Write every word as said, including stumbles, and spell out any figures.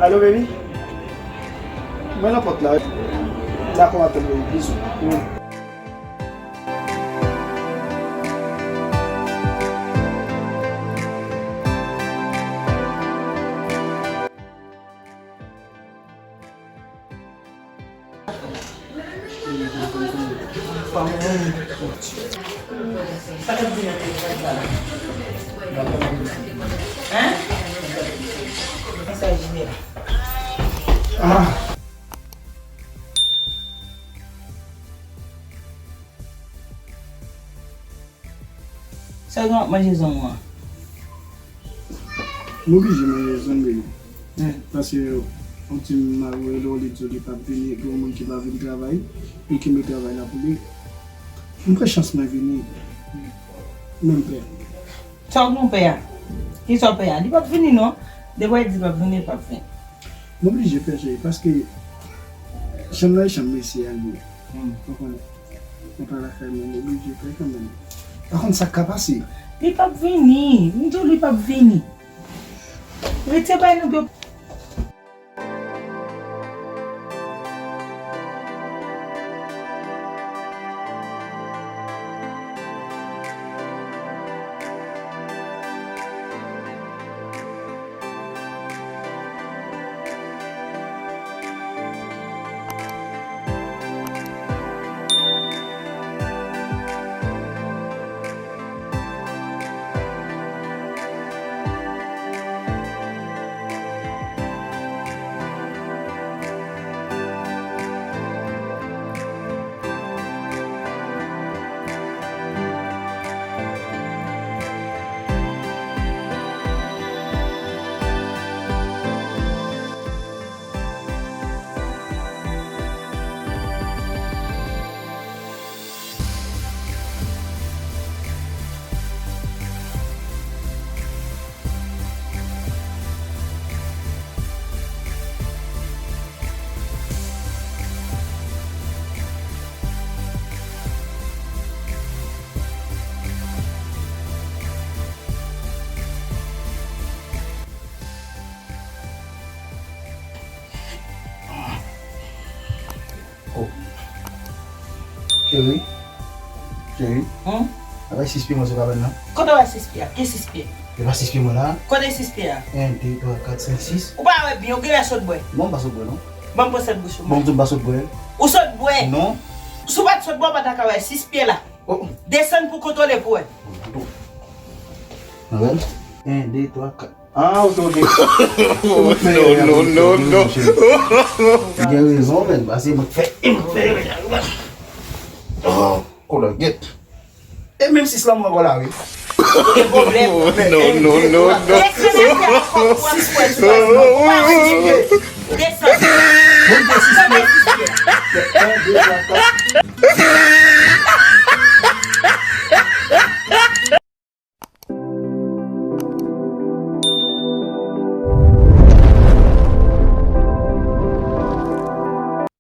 Alo, baby. Mwen nan pòt la. Dakò, m ap tann ou. Bizou. Sa w gen w ap manje zanmi w an? M oblije manje zanmi m. Hmm. Paske yon ti mari rele w, li di w li p ap vini, gen yon moun ki pa vin travay, li kenbe travay la pou li. M pran chans mwen vini. Men m pè. Sa w gen w pè a? Kisa w pè a? Li p ap vini non. Depi w di li p ap vini, li p ap vini. M oblije pè cheri, paske chanm nan e chanm mesye a li ye. Hmm. Ou konprann? Mwen pa lakay mwen, m oblije pè kanmenm. Pa konn sa k ka pase. Li p ap vini. M di w li p ap vini. Rete bay nèg yo. Oh. Cheri. Cheri. Hmm? Apa sis pye mwen sou kabann nan? Kote w wè sis pye a? Ki sis pye? E pa sis pye mwen la? Kote sis pye a? En, de, twa, kat, senk, sis. Ou pa wè byen, ou genlè sot bwè. Non, m pa sot bwè, non. Ban m pran sèt bouch ou. Bon, m di w m pa sot bwè. Ou sot bwè? Non. Si w pa t sot bwè, ou pa ta ka wè sis pye la. Oh. Desann pou kontwole pou wè. Bon, m tou. Anwèl? En, de, twa, kat. Ah, ok, ok. Non, non, non, non. Ou gen rezon, men. Pase mwen fè, mwen fè. Oh, koulè, get. E menm sis lan mwen ankò la, wi. Ou gen pwoblèm. Non, non, non, non. Desann atè ankò pou wè si w wè sis lan. Desann. Mwen gen sis lan. En, de, twa, kat.